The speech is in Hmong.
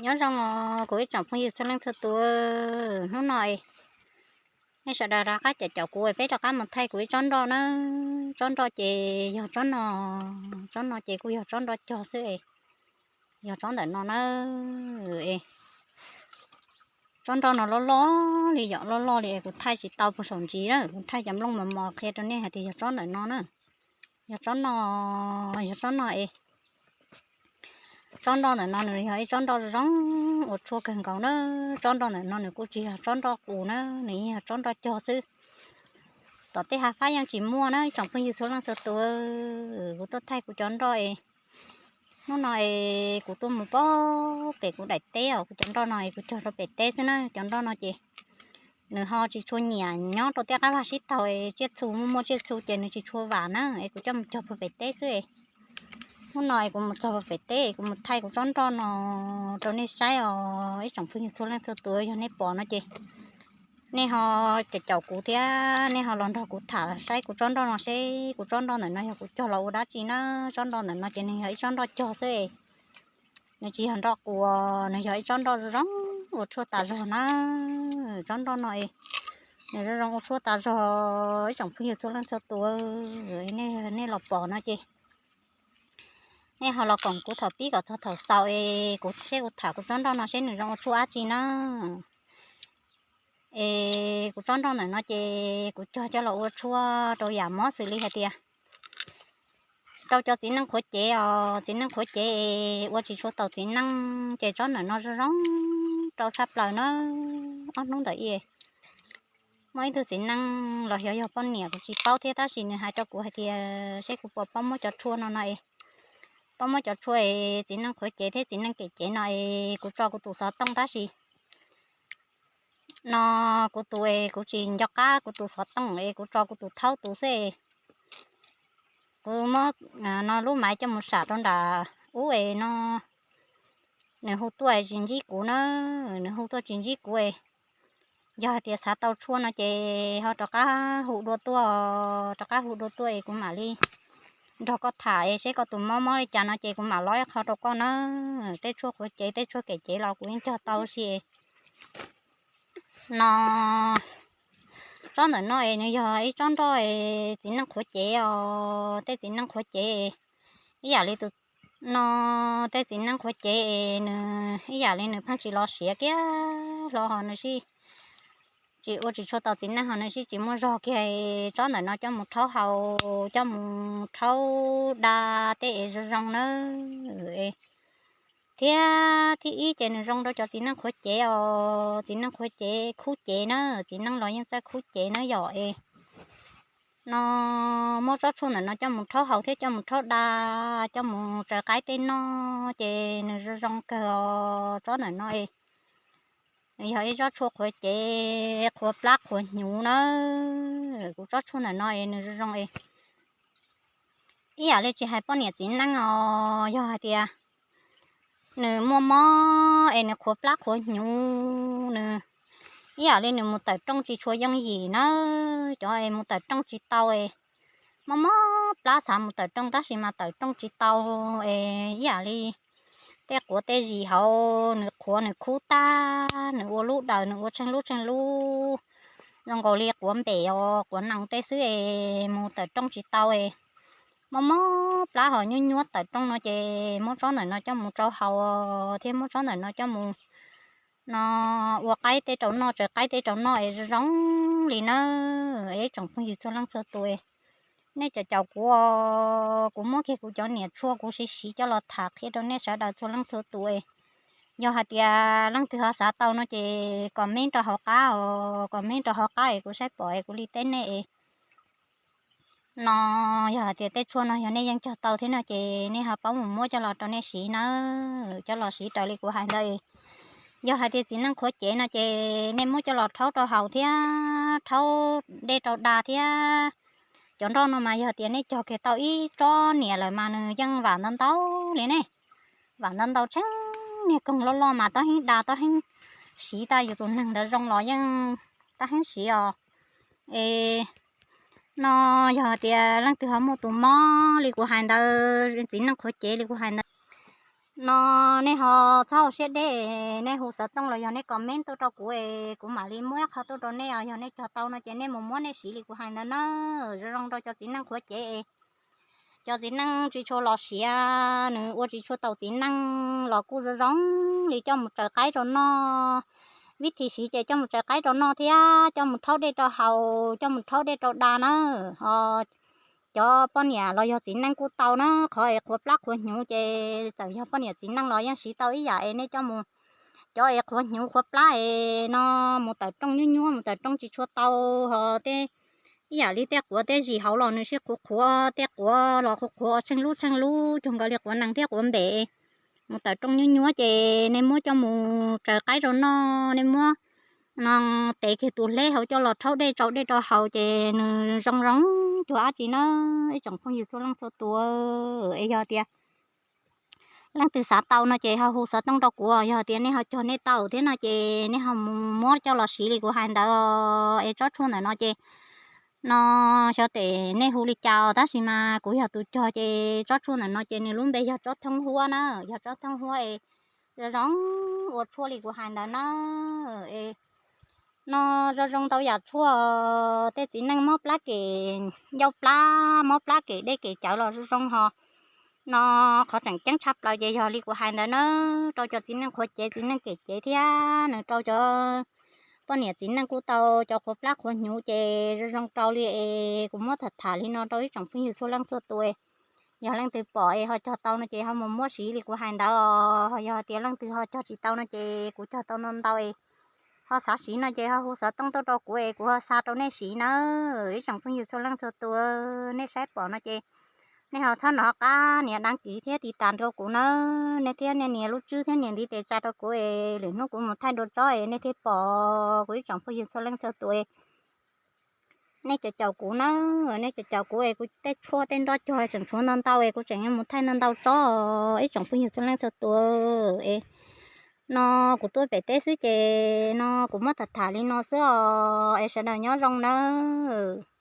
Nyob zoo os kuv ib tsoom phooj ywg txhua leej txhua tus, hnub no nej sawv daws rov qab caum caum kuv peb rov qab mus thaij kuv ib tsob nroj na. Tsob nroj ces yog tsob no, tsob no ces kuj yog tsob nroj cog xwb es, yog tsob ntawm no na. Tsob nroj no loj loj li, yom, loj loj li es kuv thaij tsis tau puag saum ntsis na, kuv thaij cov nplooj mos mos qhia rau nej hais tias yog tsob ntawm no na. Yog tsob no, yog tsob no es. Tsob nroj ntawm no nws yog ib tsob nroj zoo ua tshuaj kawg nkaus na. Tsob nroj ntawm no nws kuj tsis yog tsob nroj qus na, nws yog tsob nroj cog xwb. Tom tej hav fab yeej tsis muaj na ib tsoom phooj ywg txhua leej txhua tus. Kuv tuaj thaij kuv cov nroj es, hnub no es kuv tuaj mus pem kuv daim teb os, kuv cov nroj no es kuv cog rau pem teb xwb na. Cov nroj no ces nws ho tsis tshua nyiam nyob rau tej qab vaj sib taug es tsiaj txhu muaj muaj tsiaj txhu ces nws tsis tshua vam na, es kuv coj mus cog puag pem teb xwb es. Hnub no es kuv mus txog puag pem teb es kuv mus thaij kuv tsob nroj no rau nej saib os ib tsoom phooj ywg txhua leej txhua tus. Yog nej pom no ces nej ho caum caum kuv thiab nej ho los nrog kuv tham saib kuv tsob nroj no seb kuv tsob nroj ntawm no yog kuv cog los ua dab tsi na. Tsob nroj ntawm no ces nws yog ib tsob nroj cog xwb es, nws tsis yog nroj qus, nws yog ib tsob nroj zoo ua tshuaj tas zog na. Tsob nroj no es nws zoo zoo ua tshuaj tas zog ib tsoom phooj ywg txhua leej txhua tus. Nej los pom no ces nej ho los koom kuv thaum pib kom txog thaum xaus es kuv seb kuv tham kuv tsob nroj no seb nws zoo ua tshuaj dab tsi na. Es kuv tsob nroj ntawm no ces kuv cog coj los ua tshuaj rau yam mob xws li hais tias rau cov txiv neej qhuav cev os, txiv neej qhuav cev es ua tsis tshua tau txiv neej ces tsob ntawm no zoo zoo rau tshaj plaws na. Ob hnub ntawm i muaj ib tug txiv neej los xyov yog poj niam kuv tsis paub thiab tab sis nws hais rau kuv hais tias seb kuv puas paub muab cov tshuaj no no es, paub muab cov tshuaj es txiv neej qhuav cev thiab txiv neej kem cev no es kuv tso kuv tus xov tooj tab sis no kuv tus es kuv tsis nco qab kuv tus xov tooj es kuv tso kuv tus thaub tus xwb es. Kuv muab no lub maiv coj mus sam rau nram ub es no nws hu tuaj tsis ntsib kuv na, nws hu tuaj tsis ntsib kuv es. Yog hais tias xav tau tshuaj no ces ho rov qab hu dua tuaj, rov qab hu dua tuaj es kuv mam li nrog koj tham es seb koj tus mob mob li cas no ces kuv mam lob ib qho rau koj na. Tej tshuaj qhuav cev tej tshuaj kem cev los kuv yeej cog tau si no. Tsob ntawm no es nws yog ib tsob nroj es txiv neej qhuav cev os, tej txiv neej qhuav cev ib yam li tus no, tej txiv neej qhuav cev es nws ib yam li nws pheej tsis los siav kiag hlo ho nws sib tsis ua tsis tshua tau txiv neej ho nws sib tsis muaj zog kiag. Tsob ntawm no coj mus rhaub haus, coj mus rhaub da tej es zoo zoo nawb. Thiab thib ib ces nws zoo rau cov txiv neej qhuav cev os, txiv neej qhuav cev khub cev na, txiv neej los yeej txawj khub cev na yom es. No muab tsob tshuaj ntawm no coj mus rhaub haus thiab coj mus rhaub da, coj mus tsaws qaib tej noj ces nws zoo zoo kawg os tsob ntawm no es. Nws yog ib tsob tshuaj qhuav cev, qhuav plab qhuav hnyuv na. Kuv tsob tshuaj ntawm no es nws zoo zoo es ib yam li tsis hais poj niam txiv neej os, yog hais tias nws muaj mob es nws qhuav plab qhuav hnyuv, nws ib yam li nws mus tawm rooj tsis tshua yooj yim na, cov es mus tawm rooj tsis tau es mob mob plab xav mus tawm rooj tab sis mas tawm rooj tsis tau es ib yam li tej quav tej zis hauv nws qhuav nws khub tag, nws ua lub daws nws ua tsheej lub tsheej lub zoo nkaus li quav npem os quav nees tej xwb es mus tawm rooj tsis tau es mob mob plab ho nyuab nyuab tawm rooj no ces muab tsob ntawm no coj mus rau haus thiab muab tsob ntawm no coj mus no ua qaib tej rau noj, tsaws qaib tej rau noj es zoo zoo li na. Es ib tsoom phooj ywg txhua leej txhua tus, nej caum caum kuv, kuv muab kiag kuv cov niam tshuaj kuv siv siv coj los tham qhia rau nej sawv daws txhua leej txhua tus es. Yog hais tias leej twg ho xav tau no ces comment rau hauv qab os, comment rau hauv qab es kuv saib pom es kuv li teb nej es. No yog hais tias tej tshuaj no yog nej yeej cog tau thiab no ces nej ho paub mus muab coj los rau nej siv na, coj los siv raws li kuv hais ntawd. Yog hais tias txiv neej qhuav cev no ces nej muab coj los rhaub rau haus thiab rhaub dej rau da thiab. Cov nroj no mas yog tias nej cog kiag tau ib tsob niam lawm mas nws yeej vam ntau ntau li ne. Vam ntau ntau tseeb, niag koog loj loj mas tab heeb da tab heeb siv, tab yus tus neeg ntawd zoo los yeej tab heeb siv os. Es no yog tias leej twg ho muaj tus mob li kuv hais ntawd, txiv neej qhuav cev li kuv hais ntawd, No nej ho txhob hauv siab deb, nej hu xov tooj los yog nej comment tuaj rau kuv es kuv mam li muab ib qho tuaj rau nej os. Yog nej cog tau no ces nej mus muab nej siv li kuv hais ntawd na. Zoo zoo rau cov txiv neej qhuav cev es cov txiv neej tsis tshua los siav, nws ua tsis tshua tau txiv neej los kuj zoo zoo li coj mus tsaws qaib rau noj. Vib thi siv ces coj mus tsaws qaib rau noj thiab coj mus rhaub dej rau haus, coj mus rhaub dej rau da na. Ho cov poj niam los yog txiv neej kuj tau na, qhov es qhuav plab qhuav hnyuv ces txawm yog poj niam txiv neej los yeej siv tau ib yam es nej coj mus. Cov es qhuav hnyuv qhuav plab es no mus tawm rooj nyuab nyuab, mus tawm rooj tsis tshua tau, ho tej ib yam li tej quav tej zis hauv los nws sib qhuav qhuav, tej quav los qhuav qhuav tsheej lub tsheej lub cuag nkaus li quav nees thiab quav npem. Mus tawm rooj nyuab nyuab ces nej muab coj mus tsaws qaib rau noj, nej muab no tev kiag tus hleb hauv coj los rhaub dej tsau dej rau haus ces nws zoo zoo cuag dab tsi na. Ib tsoom phooj ywg txhua leej txhua tus, es yog tias leej twg xav tau no ces ho hu xov tooj rau kuv, yog tias nej ho cog nej tau thiab no ces nej ho mus muab coj los siv li kuv hais ntawd. Es tsob tshuaj ntawm no ces no xyov tes nej hu li cas tab sis mas kuv yog tus cog ces tsob tshuaj ntawm no ces nws lub npe yog tsob thoob huab na, yog tsob thoob huab es zoo zoo ua tshuaj li kuv hais ntawd na. Es no zoo zoo ntau yam tshuaj, tej txiv neej mob plab kem ncauj plab, mob plab kem dej kem cawv los zoo zoo ho. No qhov tseem ceeb tshaj plaws ces yog li kuv hais ntawd na, rau cov txiv neej qhuav cev txiv neej kem cev thiab nws rau cov poj niam txiv neej kuj tau, cov qhuav plab qhuav hnyuv ces zoo zoo rau li es kuv muab tham tham li no rau ib tsoom phooj ywg txhua leej txhua tus. Yog leej twg pom es ho cog tau no ces ho mus muab siv li kuv hais ntawd os. Yog tias leej twg ho cog tsis tau no ces kuv cog tau ntau ntau es ho xav siv no ces ho hu xov tooj tuaj rau kuv es kuv ho xa rau nej siv na. Ib tsoom phooj ywg txhua leej txhua tus, nej saib pom no ces nej ho txhob hnov qab nias dab kiv thiab tiv tas rau kuv na. Nej thiab nej nias lub tswb thiab nias ntiv tes tsa rau kuv es lwm hnub kuv mus thaij dua tsob es nej thiaj pom. Kuv ib tsoom phooj ywg txhua leej txhua tus, nej caum caum kuv na, nej caum caum kuv es kuv tej tshuaj tej nroj cog tseem tshuav ntau ntau es kuv tseem yuav mus thaij ntau ntau tsob. Ib tsoom phooj ywg txhua leej txhua tus, es no kuv tuaj pem teb xwb ces no kuv muab tham tham li no xwb os, es sawv daws nyob zoo nawb.